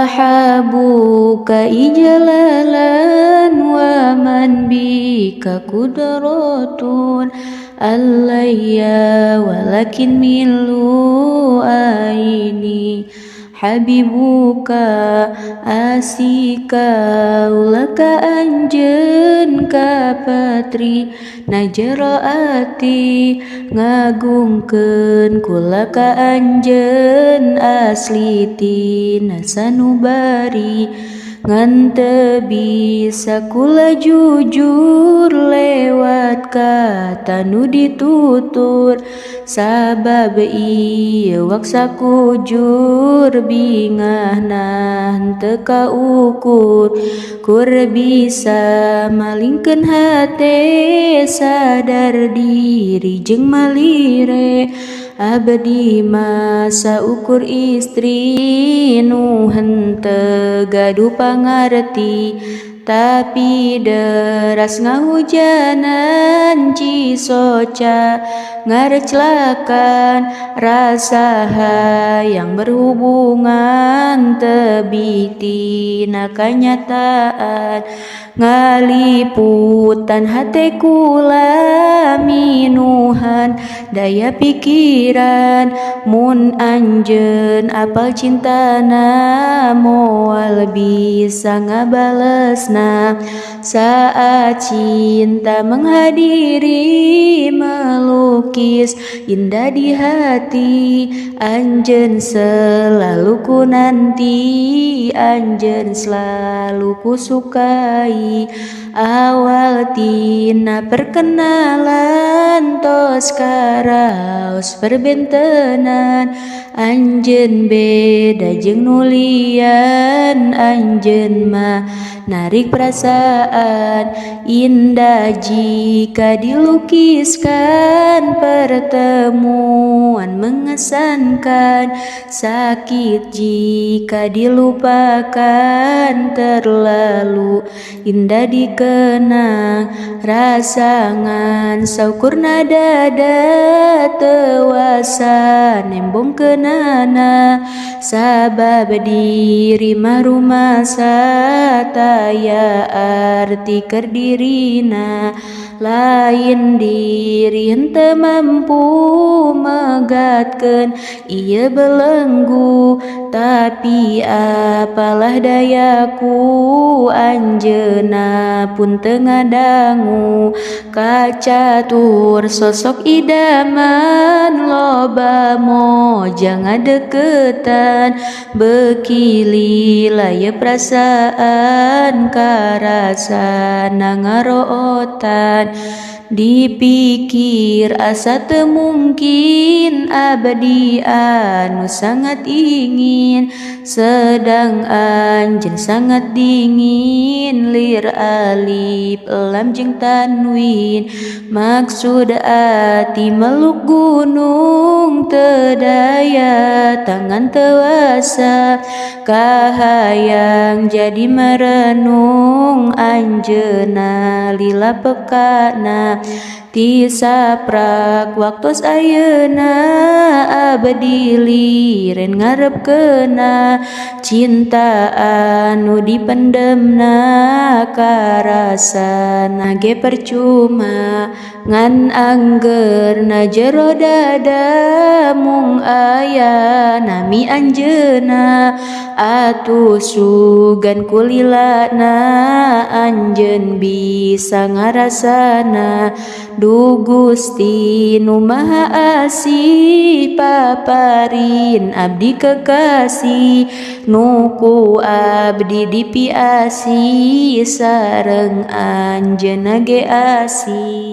Ahabuka ijlalan wa man bika kudratun alayya walakin milu aini habibuka asika ulaka anjeun ka patri najero ati ngagungkeun kula ka anjeun asli tina sanubari ngan teu bisa kula jujur lewat kata nu ditutur sabab ieu waksa kujur bingahna henteu kaukur kur bisa malingkeun hate sadar diri jeung malire abdi mah saukur istri nu henteu gaduh pangarti tapi deras ngahujanan cisoca ngareclakan rasa hayang berhubungan tebih tina kanyataan ngaliputan hate kula minuhan daya pikiran mun anjeun apal cintana moal bisa ngabalesna saat cinta menghadiri melukis indah di hati anjeun selalu ku nanti anjeun selalu ku sukai awal tina perkenalan tos karaos perbentenan anjeun beda jeung nulian anjeun mah narik perasaan indah jika dilukiskan pertemuan mengesankan sakit jika dilupakan terlalu indah dikenang rasa ngan saukurna dada tewasa nembong kenana sabab diri mah rumasa taya arti keur dirina lain diri henteu mampu megatkeun ieu belenggu tapi apalah dayaku anjeunna pun teu ngadangu kacatur sosok idaman loba moja ngadeukeutan beuki lila ye perasaan karasana ngarootan dipikir asa teu mungkin abdi anu sangat ingin sedang anjeun sangat dingin lir alif lam jeung tanwin maksud ati meluk gunung teu daya tangan tewasa kahayang jadi merenung anjeunna lila pekana ti saprak waktos ayeuna abdi liren ngarepkeuna cinta anu dipendemna karasana ge percuma ngan anggerna jero dada mung aya nami anjeunna atuh sugan kulilana anjeun bisa ngarasana Duh Gusti nu Maha Asih paparin abdi kekasih nu ku abdi dipiasi sareng anjeunna ge asih.